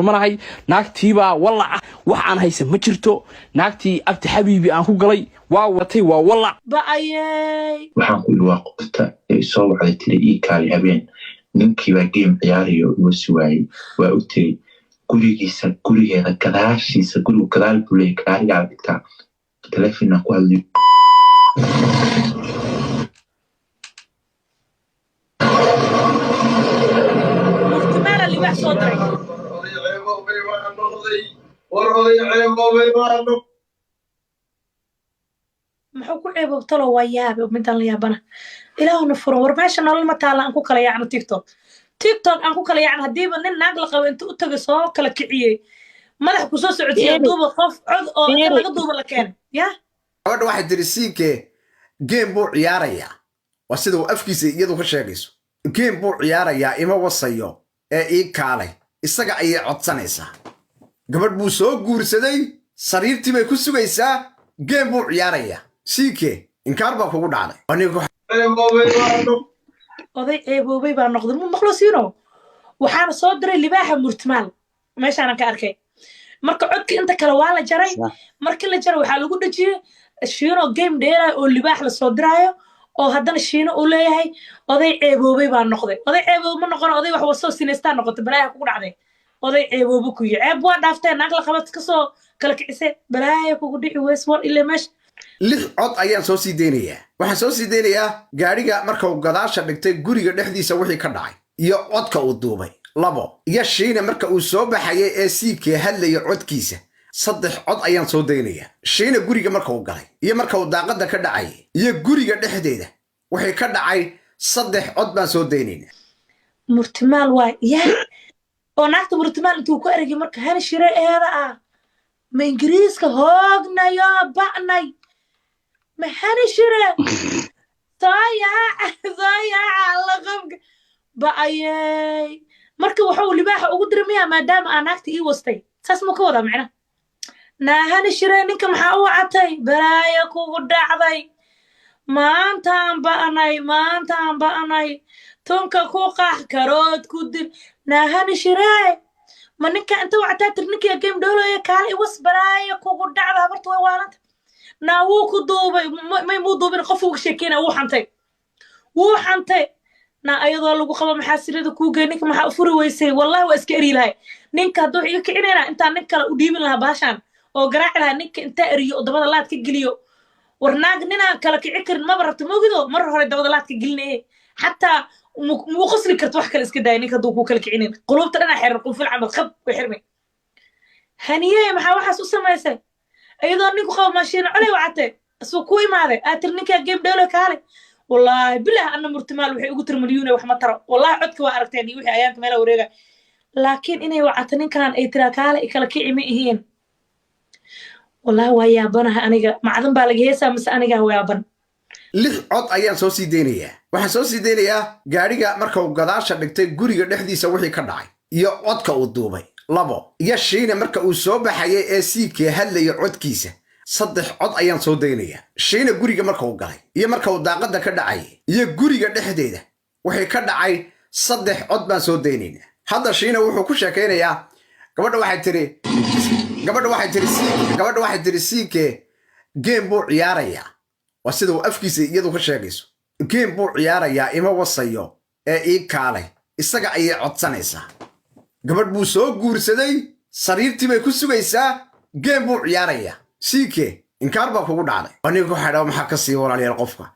Dulmanahay. Naagtiibaa wallaca, wax aan haysan ma jirto. Naagtii abti xabiibi aan ku galay waa watay, waa wallac. Ba'ayey. Waxaan ku iri, waa qofta ee soo wacday tiri ii kaali habeen, ninkiibaa game ciyaarayo iga suwaayey. Waa u tegey gurigiisa, gurigeeda gadaashiisa, gurigu gadaal buu leeyahay, gaarigaa la dhigtaa, taleefinaan ku hadlayo. Murtimaala libaax soo diray. Muxuu ku ceeboobtalo? Waa yaabe, midaan la yaabana. Ilaahuna furan. War meesha nolol ma taala. Aan ku kala yaacno TikTok, TikTok aan ku kala yaacno. Haddiiba nin naag la qabo inta u tagay soo kala kiciyey, madax ku soo socodsiiya, duuba qof cod oo inta laga duuba la keenay ya. Gabadha waxay tiri siikee game buu ciyaarayaa. Waa sida uu afkiisa iyadu ka sheegayso. Game buu ciyaarayaa, ima wasayo ee ii kaalay. Isaga ayay codsanaysaa. Gabadh buu soo guursaday, sariirtii bay ku sugaysaa, game buu ciyaarayaa. Siike, inkaar baa kugu dhacday anigu. Oday ceeboobay baa noqday mu maqlo siino. Waxaana soo diray libaaxa murtimaal, meeshaanan ka arkay. Marka codka inta kale waa la jaray. Markii la jaray waxaa lagu dhejiyey Shiino game dheerayo oo libaax lasoo diraayo, oo haddana Shiino uu leeyahay oday ceeboobay baa noqday. Oday ceeboobe ma noqono, oday wax wasoo sinaystaa noqotay. Balaaya kugu dhacday, oday ceeboobe ku yihi. Ceeb waa dhaaftee, naag la qabad kasoo kala kicisay. Balaaya kugu dhici weys. War ile meesha. Lix cod ayaan soo sii deynayaa. Waxaan soo sii deynayaa gaadhiga marka uu gadaasha dhigtay, guriga dhexdiisa wixii ka dhacay iyo codka uu duubay. Labo, iyo Shiina marka uu soo baxayay ee siikee hadlaya codkiisa. Saddex cod ayaan soo daynayaa. Shiina guriga marka uu galay iyo marka uu daaqadda ka dhacayay iyo guriga dhexdeeda wixii ka dhacay, saddex cod baan soo daynaynaa. Murtimaal waay ya, oo naagta murtimaal intuu ku ergay marka hal shire eeda ah ma Ingiriiska hoognayo ba'nay maxani shire soo yaaca, soo yaaca alla qabka ba'ayey. Marka wuxuu libaaxa ugu diray miyaa maadaama aa naagta ii wastay, saas muu ka wadaa macna? Naahani shire, ninka maxaa u wacatay? Balaayo kugu dhacday. Maantaan ba'nay, maantaan ba'nay. Tunka ku qax, karood ku dil. Naahani shire, ma ninka inta wactaa tir ninka game dhoolaya kaale iwas? Balaayo kugu dhacda. Habarta way waalanta. Naa wuu ku duubay, may muu duubin, qof uga sheekeyna. Wuu xantay, wuu xantay. Naa ayadoo lagu qabo maxaa sirada kuu gey? Ninka maxaa u furi weysay? Wallahi waa iska eri lahay ninka hadduu wax iga kicinayna. Intaan nin kale u dhiibin lahaa baashaan oo garaaci lahaa ninka, intaa eriyo oo dabada laad ka geliyo. War naag ninaan kala kici karin maba rabto mogido. Mar hore dabada laad ka gelinaye, xataa muu qosli karto. Wax kale iska daaya, ninka hadduu kuu kala kicinin, qulubta dhanaa xiran, qunful camal qab way xirmay. Haniye, maxaa waxaas u samaysay iyadoo ninku qabo? Maashiina coley wacate asuu ku imaaday, aa tiri ninkaa game dheelo kaale. Wallaahi bilah, anna murtimaal waxay ugu tiri milyuune wax ma taro. Wallahi codka waa aragteen iyo wixii ayaanka meela wareega, laakiin inay wacato ninkan ay tiraa kaale i kala kici ma ihiin. Wallahi waa yaabanaha aniga. Macdan baa laga heesaa mise anigaa yaaban? Lix cod ayaan soo sii deynayaa. Waxaan soo sii deynayaa gaadhiga marka uu gadaasha dhigtay, guriga dhexdiisa wixii ka dhacay iyo codka uu duubay. Labo, iyo Shiina marka uu soo baxayay ee siikee hadlaya codkiisa. Saddex cod ayaan soo daynayaa. Shiina guriga marka uu galay iyo marka uu daaqadda ka dhacayay iyo guriga dhexdeeda wixii ka dhacay, saddex cod baan soo daynaynaa. Hadda Shiina wuxuu ku sheekaynayaa gabadha waxay tiri, gabadha waxay tiri siike game buu ciyaarayaa. Waa sida uu afkiisa iyadu ka sheegayso. Game buu ciyaarayaa, ima wasayo ee ii kaalay. Isaga ayay codsanaysaa. Gabadh buu soo guursaday, sariirtii bay ku sugaysaa, game buu ciyaarayaa. Siike, inkaar baa kugu dhacday. Aniga ku xadha maxaa ka sii walaalayaal? Qofka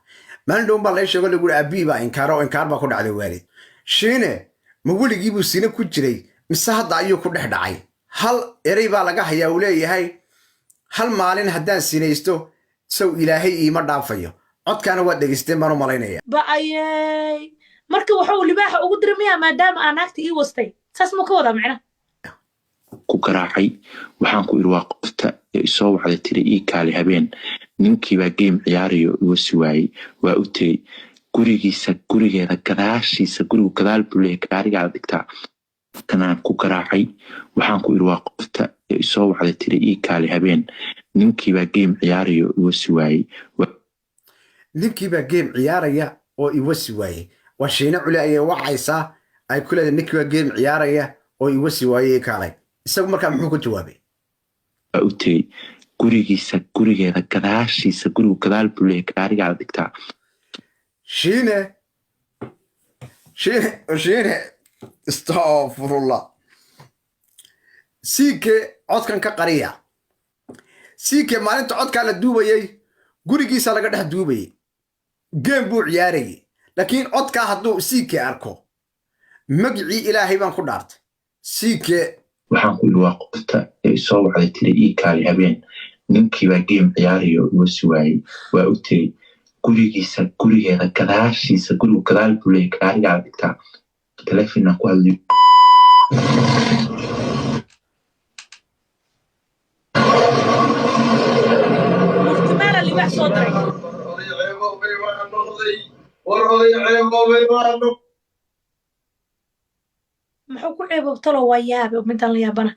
maalin dhown baa lay sheego, lagu yidhi aabihii baa inkaaro oo inkaar baa ku dhacday waalid. Shiine ma weligii buu sine ku jiray mise hadda ayuu ku dhex dhacay? Hal erey baa laga hayaa uu leeyahay: hal maalin haddaan sinaysto sow Ilaahay iima dhaafayo? Codkaana waad dhegaysteen baan u malaynaya. Ba'ayey. Marka wuxuu libaaxa ugu diray miyaa maadaama aa naagta ii wastay, saas muu ka wadaa macna? Ku garaacay. Waxaan ku iri, waa qofta ee isoo wacday tiri ii kaali habeen, ninkiibaa game ciyaarayo iga suwaayey. Waa u tegey gurigiisa, gurigeeda gadaashiisa, gurigu gadaal buu leeyahay, gaarigaa la dhigtaa, tanaan ku garaacay. Waxaan ku iri, waa qofta ee isoo wacday tiri ii kaali habeen, ninkiibaa game ciyaarayo iga suwaayey. Ninkiibaa game ciyaaraya oo iwasi waayey. Waa Shiine Cule ayay wacaysaa, ay ku leedahay ninkiibaa game ciyaaraya oo iwasi waayey, kaalay. Isagu markaa muxuu ka jawaabay? Waa u tegey gurigiisa, gurigeeda gadaashiisa, gurigu gadaal buu leeyahay, gaarigaa la dhigtaa. Shiine, Shiine, Shiine, astafurullah. Siike codkan ka qariya. Siike maalinta codkaa la duubayey gurigiisa laga dhex duubayey, game buu ciyaarayey, laakiin codkaa hadduu Siike arko, magicii Ilaahay baan ku dhaartay, Siike. Waxaan ku iri, waa qofta ee soo wacday tiri ii kaali habeen, ninkiibaa game ciyaarayo iwasi waayey. Waa u tegey gurigiisa, gurigeeda gadaashiisa, gurigu gadaal buu leeyahay, gaarigaa la dhigtaa, telefonaan ku hadlayo. Murtimaala libaax soo diray. Muxuu ku ceeboobtalo? Waa yaabe, midaan la yaabana.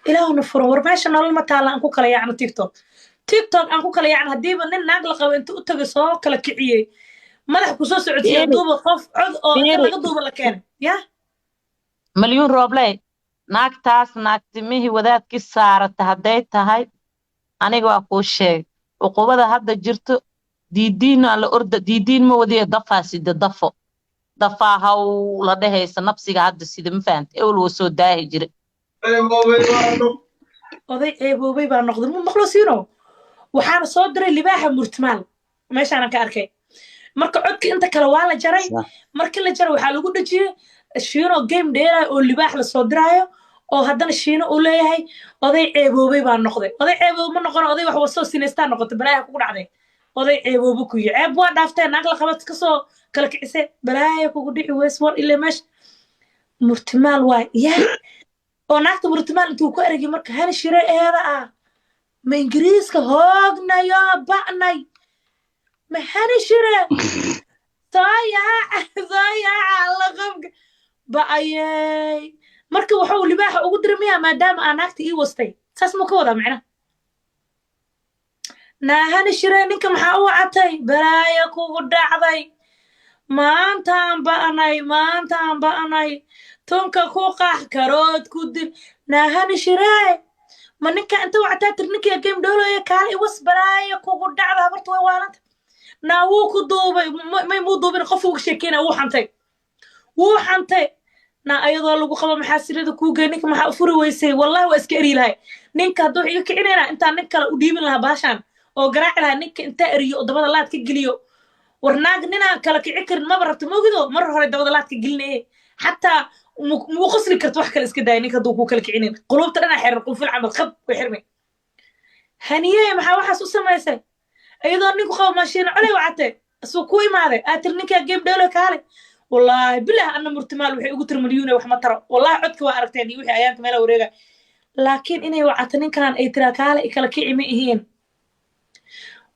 Ilaahuna furan, war meesha nolol ma taala. Aan ku kala yaacno TikTok, TikTok aan ku kala yaacno. Haddiiba nin naag la qabo inta u tagay soo kala kiciyey, madax kusoo socodsiiya, Fiiri. Duuba qof cod oo inta Fiiri. laga duuba la keenay ya. Malyuun Roobley, naagtaas naagtimihii wadaadkii saarata hadday tahay, aniga waa kuu sheegay cuqubada hadda jirto. Diidiin aan la orda, diidiin ma wadiyo, dafaa sida dafo dafaa haw la dhehaysa nafsiga hadda sida, ma fahanta? Ewel wuu soo daahi jire. Oday ceeboobay baa noqday mu maqlo siino. Waxaana soo diray libaaxa murtimaal, meeshaanan ka arkay. Marka codka inta kale waa la jaray. Markii la jaray waxaa lagu dhejiyey Shiino game dheerayo oo libaax lasoo diraayo, oo haddana Shiino uu leeyahay oday ceeboobay baa noqday. Oday ceeboobe ma noqono, oday wax wasoo sinaystaa noqotay. Balaaya kugu dhacday, oday ceeboobe ku yi. Ceeb waa dhaaftee, naag la qabad kasoo kala kicisay, balaaya kugu dhici weys. War ile meesha murtimaal waay ya, oo naagta murtimaal intuu ku ergay marka hani shire eeda ah, ma Ingiriiska hoognayo ba'nay, ma hani shire soo yaaca, soo yaaca alla qofka ba'ayey. Marka wuxuu libaaxa ugu diray miyaa, maadaama aa naagta ii wastay, saas muu ka wadaa macnaha? Naahani shire, ninka maxaa u wacatay? Balaayo kugu dhacday. Maantaan ba'nay, maantaan ba'nay, tunka ku qax, karood ku dil. Naahani shire, ma ninka inta wactaa tir ninka game dhoolaya kaala iwas? Balaayo kugu dhacda, habarta way waalanta. Naa wuu ku duubay, may muu duubin, qof uga sheekeyna, wuu xantay, wuu xantay. Naa ayadoo lagu qabo maxaa sirada kuu gey? Ninka maxaa u furi weysay? Wallahi waa iska eri lahay ninka hadduu iga kicinayna, intaan nin kale u dhiibin lahaa baashaan oo garaaci lahaa ninka, intaa eriyo oo dabada laad ka geliyo. War naag ninaan kala kici karin maba rabto, mogido mar hore dabada laad ka gelinaye, xataa muu qosli karto, wax kale iska daaya. Ninka hadduu kuu kala kicinin, qulubta dhanaa xiran, qunful camal qab way xirmay. Haniye, maxaa waxaas u samaysay iyadoo ninku qabo? Maashiina coley wacate asuu ku imaaday, aa tiri ninkaa game dheelo kaale. Wallaahi bilah, anna murtimaal waxay ugu tiri malyuune wax ma taro. Wallahi codka waa aragteen iyo wixii ayaanka meela wareega, laakiin inay wacato ninkan ay tiraa kaale ikala kici ma ihiin.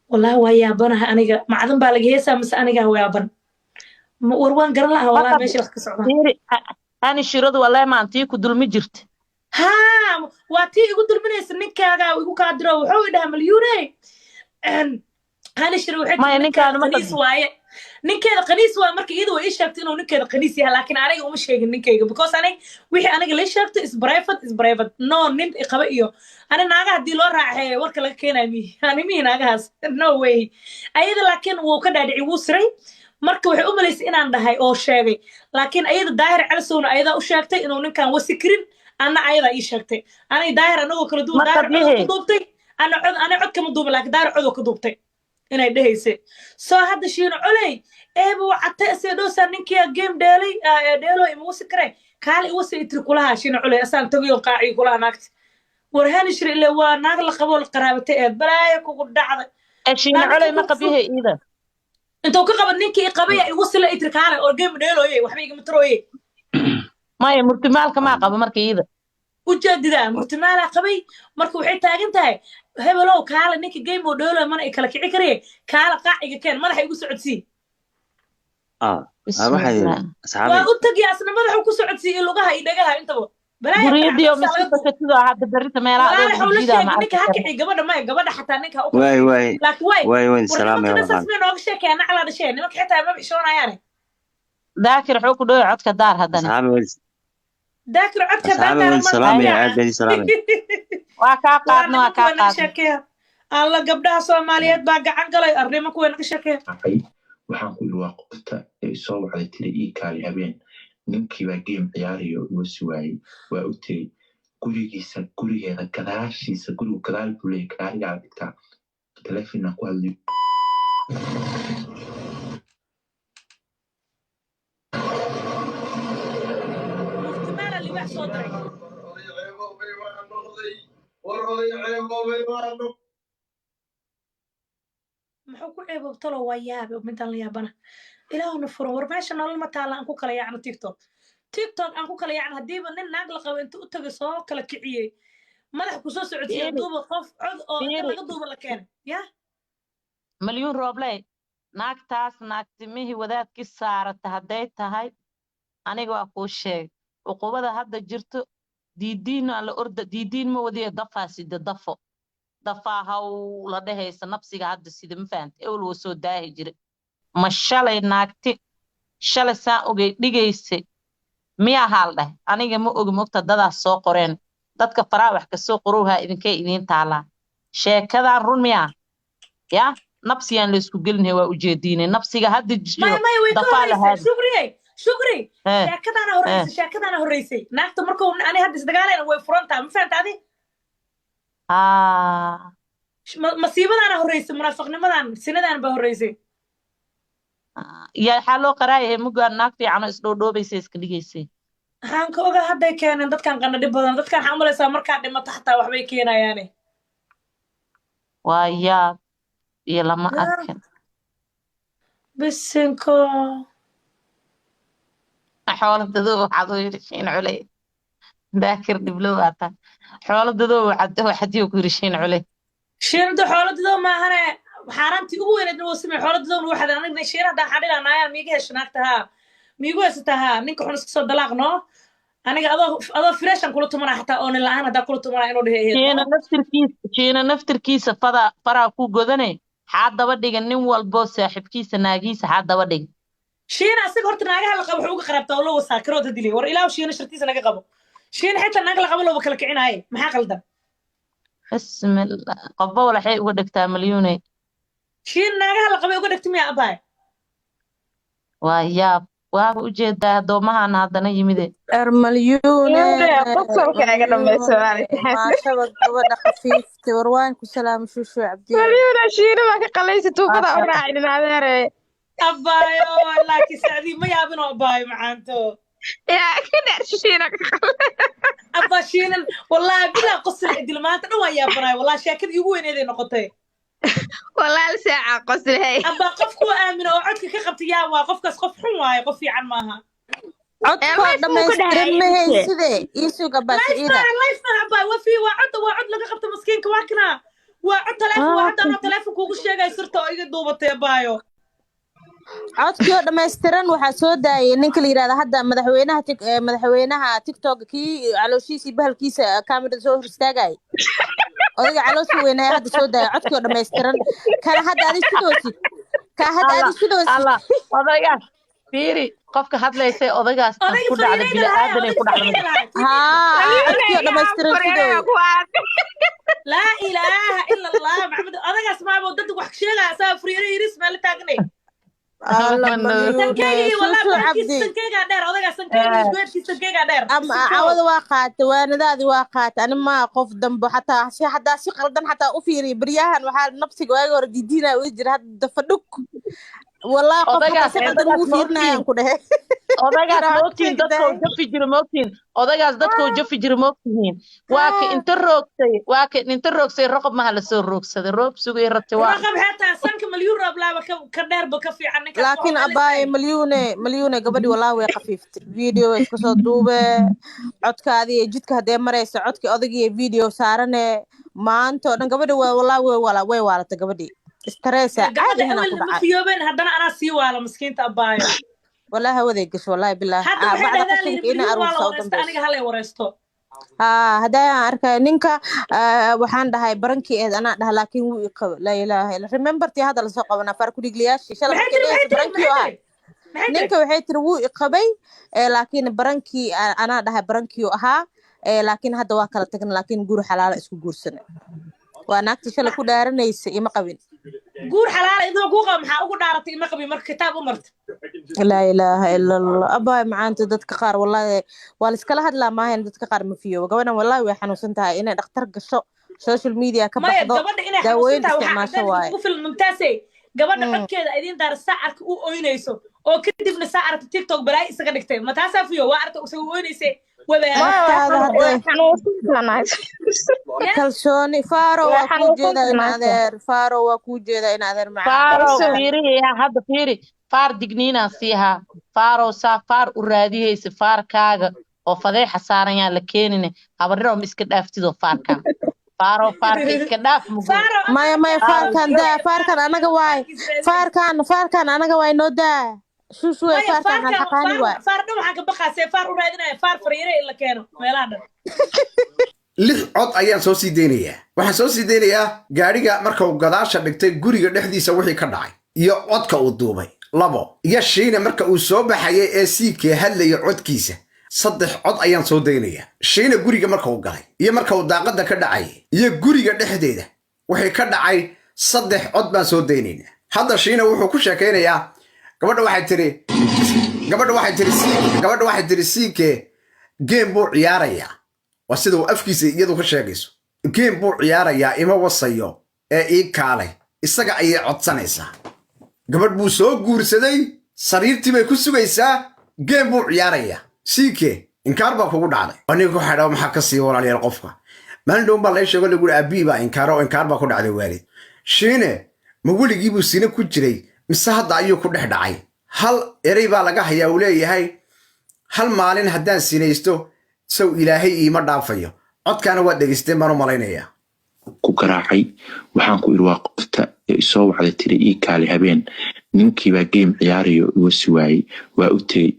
Wallahi waa yaabanaha aniga. Macdan baa laga heesaa mise anigaa yaaban? War waan garan lahaa wallahi meesha wax ka socdaan. Fiiri, hani shiradu wallahi maantii ku dulmi jirta. Haa, waa tii igu dulminaysa, ninkaagaa igu kaa diro. Wuxuu i dhahaa malyuune hani shir waxay tiri Maya, ninkeeda ninkaanu ma qaniis waaye, ninkeeda qaniis waaye. Marka iyada way ii sheegtay inuu ninkeeda qaniis yahay, laakiin aniga uma sheegin ninkayga, because aniga wixii aniga la sheegto is private, is private. No nin i qaba iyo ani naagaha haddii loo raaxeeyo warka laga keenayo mihi, ani mihi naagahaas, no way. Ayada laakiin wuu ka dhaadhici, wuu siray. Marka waxay u malaysay inaan dhahay oo sheegay, laakiin ayada Daahir Calisowna ayadaa u sheegtay inuu ninkan wasi karin. Anna ayadaa ii sheegtay. Aniga Daahir anagoo kala duwan. Marka Daahir codoo mihi ka duubtay, ana cod, ana cod kama duubin, laakiin Daahir codoo ka duubtay inay dhehaysay. Soo hadda Shiino Coley eeba wacatay asee dhowsaa ninkiyaa game dheelay dheelo ima wasi kare, kaale iwasi itiri kulaha. Shiino Coley asaan tagayo qaaciyo kulaha naagta. War hani shir ile waa naag la qabo, la qaraabatay eed. Balaaya kugu dhacday. Ee Shiina Coley ma qabihe iida? Intuu ka qaba ninkii i qabaya igu sila itiri kaale oo game dheelooye, waxba igama tarooye. Maya, murtimaalka maa qaba marka iida. Ujeedidaa murtimaalaa qabay. Marka waxay taagan tahay hebelow kaale, ninka game oo dheelooy mana i kala kici karaye, kaale qaac iga keen, madaxa igu socodsii. Waxaa yidhi Bismillah. Asxaabay. Waa u tagi, asna madaxu ku socodsiiye iyo lugaha iyo dhagaha intaba. Balaaya Guriyadii oo ka dhacda. Miski sakatido hadda berrita meelaha Walaalaha adoo ula jiidaa sheegay ma ninka arki ha karo. kici gabadha, maya, gabadha xataa ninka ha u kala waay kici. Waay. Laakiin waay Waay, wayn war salaamay. nimanka Walaal. saas may nooga sheekeya, naclaa dhashee, nimanka xitaa ma xishoonayaane. Daakir wuxuu ku dhow codka daar haddana. Asxaabay, wayn. Daakir codka Asxaabi hadaa waan daaran salaamaya, ma aad baan idin salaamaya. Waa kaa waa qaadna, waa nimanku kaa waa naga qaadna. sheekeeya. Alla, gabdhaha Soomaaliyeed baa gacan galay. Arrimanku way naga sheekeeya. Raacay. Waxaan ku iri waa qofta ee soo wacday tiri ii kaali habeen. Ninkii baa game ciyaarayo, iwasi waayey. Waa u tegey gurigiisa, gurigeeda gadaashiisa, gurigu gadaal buu leeyahay, gaarigaa la dhigtaa, taleefinaan ku hadlay. Murtimaala libaax soo diray. Muxuu ku ceeboobtalo? Waa yaabe, midaan la yaabana. Ilaahuna furan. War meesha nolol ma taala. Aan ku kala yaacno TikTok, TikTok aan ku kala yaacno. Haddiiba nin naag la qabo inta u tagay soo kala kiciyey, madax ku soo socodsiiya, Fiiri. Duuba qof cod oo inta Fiiri. laga duuba la keenay ya. Malyuun roobley, naagtaas naagtimihii wadaadkii saarata hadday tahay, aniga waa kuu sheegay, uqubada hadda jirto diidiin aan la orda, diidiin ma wadiyo, dafaa sida dafo dafaa haw la dhehaysa nafsiga hadda sida. Ma fahanta? Ewel wuu soo daahi jire. Ma shalay naagti shalay saan ogey dhigaysay miyaa haal dheh? Aniga ma ogi, mogta dadaas soo qoreen, dadka faraa wax kasoo qorowhaa, idinkay idiin taalaa sheekadan. Run miyaa? Ya nafsiyaan laysku gelinhay, waa ujeediinay nafsiga hadda jiro. Maya, maya, way ka Dafaa horreysay. lahaadi. Shukriyey, Shukri. Hee. Sheekadaana horreysay, sheekadaana horreysay. Naagta markuu ani hadda isdagaalayna way furantaa, ma fahanta adi? Haa. Masiibadaana horreysay, munaafiqnimadan sinadan baa horreysay. Yaa waxaa loo qaraayahay mugaan naag fiican oo isdhoodhoobaysa iska dhigaysay. Waxaan ka ogaa hadday keeneen dadkan qandho dhib badan. Dadkan waxaa umalaysaa markaa dhimato xataa waxbay keenayaane. Waa yaab iyo lama arkin. Bisinko. Xoolo dadoo waxaad u yidhi Shiin Culey. Daakir dhiblo waa tahay. Xoolo dadoo waxaad waxaad ku yidhi Shiin Culey. Shiinada xoolo dadoo maahane, xaaraantii ugu weyneedna wuu samey. Xoolo dadowna waxaad anigna shiin haddaa xadhila naayaan miiga hesho naagta haa miigu haysataa haa ninka xun iska soo dalaaq noo. Aniga adoo fireeshan kula tumanaa, xataa oo nin la'aan haddaa kula tumanaa inuu dhehe. Shiina naftirkiisa, Shiina naftirkiisa fada faraa ku godane, xaa daba dhigan nin walbo saaxiibkiisa naagiisa xaa daba dhigan. Shiina asaga horta naagaha la qabo wuxuu uga qaraabtaa oo loo wasaakirooda dilay. War ilaahu Shiina shartiisa naga qabo. Shiina xitaa naag la qabo looba kala kicinaaye, maxaa qaldan? Bismillah, qofba walaxay uga dhigtaa malyuuney. Shiina naagaha la qabay uga dhigta miyaa, abaay? Waa yaab, waaba ujeedaa addoomahaana haddana yimide. Ermalyuune. Qosolka iga dhamayso. Maashaba gabadha khafiifta war waan ku salaamay, Shushu Cabdiye. Malyuuna, Shiina baa ka qalaysa tuubada u raacinin adeere. Abaayo, laakiin sacdii ma yaabinoo, abaayo macaanto. Yaa ka dheer Shiina ka qalay. Abaa Shiinan, wallaahi bilaa qosol idil maanta dhan waan yaabanaay. Wallaahi sheekadii iigu weyneeday noqotay. Walaal saaca qoslay. Abaa, qof kuwa aamina oo codka ka qabta yaa waa qofkaas? Qof xun waaye, qof fiican maaha. Codkoo life buu ku dhammaystiran ma dhahay. hayside, ii sug abaa Life Saciida. Maaha, life maaha, abaa. Waa fi waa cod, waa cod laga qabta maskiinka. Waa kana, waa cod taleefon, waa hadda anoo taleefon kuugu sheegay sirta oo iga duubatay, abaayo. Codkii oo dhammaystiran waxaa soo daayay ninka la yidhahda hadda madaxweynaha madaxweynaha TikTok, kii calooshiisii bahalkiisa kaamirada soo hor istaagay, odayga caloosha weynaa hadda soo daayay codkii oo dhammaystiran. Kana hadda adi sidoosid, ka hadda adi sidoosid. Allah, odaygaas fiiri, qofka hadlaysay odaygaas tan Odayga ku dhacda fariirayda lahaa. bini aadanay Odayga ku dhacda. fariirayda lahaa. Haa, codkii oo dhammaystiran sidooy. Laa ilaaha ila Allah Maxamed, odagaas maabo dad wax sheegaya asaa fariiro yiris meel la taagnay. Alla, malyuune. Sankeyga walaa Shushu barankiisa. Cabdi. Sankeygaa dheer odagaas, sankeyga isgoedkiisa, sankeygaa dheer. Ama cawada waa qaata, waanadaadi waa qaata. Ani maa qof dambo xataa si hadaa si qaldan xataa u fiiriya baryahan. Waxaa nafsiga waagi hore diidiinaya uu jira, hadda dafadhug wallahi qof xataa Odagaas si qaldan odagaas ugu ma fiirinayaan ogtiin ku dhehe. Odagaas Inaa ma cod ogtiin sheegi dadkoo dahay. jafi jira, ma ogtiin odagaas dadkoo jafi jira, ma ogtihiin? Waa ka inta roogtay, waa ka inta roogsay roqob maha lasoo roogsaday, roob sugay rabtay waa. Raqab xataa sanka malyuun rooblaaba ka dheerba ka fiican ninkaas. Laakiin wuxuu abaaye, malyuune, malyuune, gabadhi wallahi way khafiiftay. Video way iska soo duube, codkaadii iyo jidka haddee maraysa, codkii odagii video saarane maanta oo dhan. Gabadhi waa wallahi way waalatay gabadhii, stressa gabadha caadi ahaan ku awelna ma dhacay. fiyoobeen, haddana anaa sii waala maskiinta, abaayo. Wallahi hawaday gasho, wallahi bilaah. Hadda waxay bacda dhahdaa la yidhi qashinka inaa malyuun waa la aruursa u wareysta dambayso. Aniga halay wareysto. Haa, haddaa aan arkay ninka, waxaan dhahay barankii eed anaa dhaha, laakiin wuu i qabo. Laa ilaaha illa remembertii hadda lasoo qabanaa faar kudhigliyaashii shalay Maxay markay tiri? dhehaysa Maxay tiri? barankii Maxay ahaa. tiri? Maxay tiri? Ninka waxay tiri wuu iqabay, laakiin prank-kii anaa dhahay prank-kii uu ahaa, laakiin hadda waa kala tagna, laakiin guur xalaala isku guursanay. Waa naagtii shalay ku dhaaranaysa ima qabin. Guur xalaala idoo kuu qaba, maxaa ugu dhaaratay ima qabin marka kitaab u marta? Laa ilaaha ila Allah. Abaay macaanta, dadka qaar wallahi waa laiskala hadlaa maahan, dadka qaar ma fiyo. Gabadhan wallahi way xanuunsan tahay, inay dhakhtar gasho, social media ka Maya, baxdo, gabadha inay daawooyin xanuunsan tahay waxaa isticmaasho caddayn waaye. ugu filan, Mumtaasey, gabadha codkeeda idiin daara saacarka u oynayso oo kadibna saacarka TikTok balaayo isaga dhigtay. Ma taasaa fiyo? Waa aragta isaga oynaysay wadaa. Naftaada Way haddee xanuunsan. Kalsooni Faaro Way waa kuu jeedaa in xanuunsan. Adeer Faaro, waa kuu jeedaa in adeer macaan. Faaro. Kalsooni. Fiiriya hadda, fiiri, faar digniinaan siihaa. Faarow, saa faar u raadihaysa, faarkaaga oo fadeexa saaran yaan la keenine. Habariro, ma iska dhaaftidoo faarkan? Faaro, faarka iska dhaaf mugo. Faaro. Maya, maya, faarkan daa, faarkan anaga waay, faarkan anaga waay, noo daa shushu wey. Maya, faarkan faarkan xaqaani faar waay. Faar dhan waxaan ka baqaasee faar u raadinaya, faar fariire in la keeno meelaha dhan. Lix cod ayaan soo sii deynayaa. Waxaan soo sii deynayaa gaadhiga marka uu gadaasha dhigtay guriga dhexdiisa wixii ka dhacay iyo codka uu duubay. Labo, iyo Shiina marka uu soo baxayay ee siikee hadlaya codkiisa. Saddex cod ayaan soo daynayaa. Shiina guriga marka uu galay iyo marka uu daaqadda ka dhacayay iyo guriga dhexdeeda wixii ka dhacay, saddex cod baan soo daynaynaa. Hadda Shiina wuxuu ku sheekaynayaa gabadha waxay tiri siikee game buu ciyaarayaa. Waa sida uu afkiisa iyadu ka sheegayso. Game buu ciyaarayaa, ima wasayo ee ii kaalay. Isaga ayay codsanaysaa. Gabadh buu soo guursaday, sariirtii bay ku sugaysaa, game buu ciyaarayaa. Siike, inkaar baa kugu dhacday. Aniga ku xidha maxaa ka sii walaalayaal? Qofka maalin dhown baa lay sheego, lagu yidhi aabbihii baa inkaaro oo inkaar baa ku dhacday. Waalid Shiine ma weligii buu sine ku jiray mise hadda ayuu ku dhex dhacay? Hal erey baa laga hayaa, uu leeyahay: hal maalin haddaan sinaysto, sow Ilaahay iima dhaafayo? Codkaana waad dhegaysteen baan u malaynayaa. Ku garaacay. Waxaan ku iri, waa qofta isoo wacday tiri ii kaali habeen. Ninkiibaa game ciyaarayo, iwasi waayey. Waa u tegey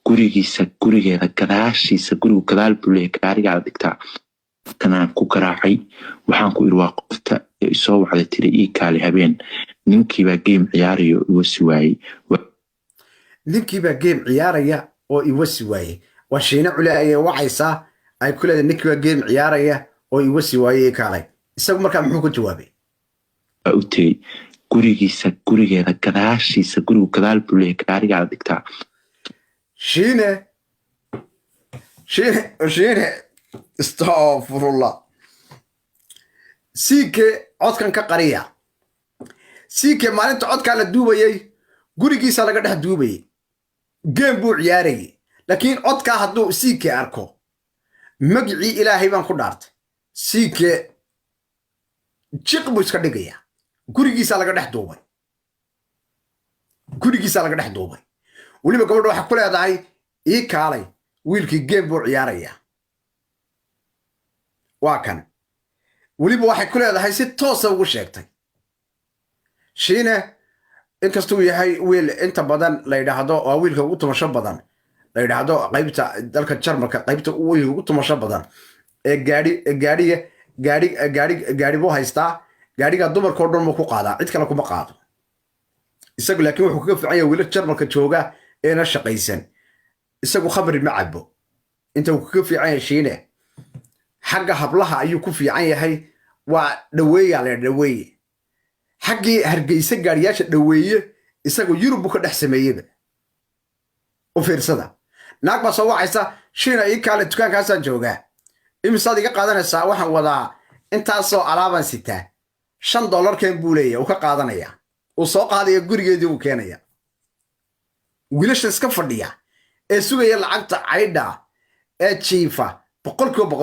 gurigiisa, gurigeeda gadaashiisa, gurigu gadaal buu leeyahay, gaarigaa la dhigtaa. Kanaan ku garaacay. Waxaan ku iri, waa qofta isoo wacday tiri ii kaali habeen. Ninkiibaa game ciyaarayo, iwasi waayey. Ninkiibaa game ciyaaraya oo iwasi waayey. Waa Shiine Cule ayay wacaysaa, ay ku leedahay ninkiibaa game ciyaaraya oo iwasi waayey, ii kaalay. Isagu markaa muxuu ku jawaabay? Waa u tegey gurigiisa, gurigeeda gadaashiisa, gurigu gadaal buu leeyahay, gaarigaa la dhigtaa. Shiine, Shiine, Shiine, astafurullah. Siike codkan ka qariya. Siike maalinta codkaa la duubayey gurigiisa laga dhex duubayey, game buu ciyaarayay. Laakiin codkaa hadduu Siike arko, magicii Ilaahay baan ku dhaartay, Siike jiq buu iska dhigayaa. Gurigiisa laga dhex duubay, gurigiisa laga dhex duubay. Weliba gabadha waxaa ku leedahay ii kaalay, wiilkii game buu ciyaarayaa. Waa kan. Weliba waxay ku leedahay, si toosa ugu sheegtay Shiine, inkastuu yahay wiil inta badan la yidhaahdo waa wiilka ugu tumasho badan, la yidhaahdo qaybta dalka Jarmalka qaybta wiilka ugu tumasho badan ee gaadhi gaadhiga gaadhi gaadhi gaadhi buu haystaa. Gaadhiga dumarkao dhan buu ku qaadaa, cid kale kuma qaado isagu. Laakiin wuxuu kaga fiican yahay wiila Jarmalka jooga eena shaqaysan, isagu khamri ma cabo. Inta uu kaga fiican yahay Shiine, xagga hablaha ayuu ku fiican yahay. Waa dhaweeya la dhaweeye xaggii Hargeysa gaadhiyaasha dhaweeye, isagu Yurub buu ka dhex sameeyeyba. U fiirsada, naag baa soo wacaysa: "Shiina, ii kaale, dukaankaasaan joogaa, imisaad iga qaadanaysaa? Waxaan wadaa intaasoo alaabaan sitaa, $5 keen," buu leeyahay. Uu ka qaadanaya, uu soo qaadaya, gurigeedii uu keenaya. Wiilasha iska fadhiya ee sugaya lacagta caydha ee jiifa, 100%.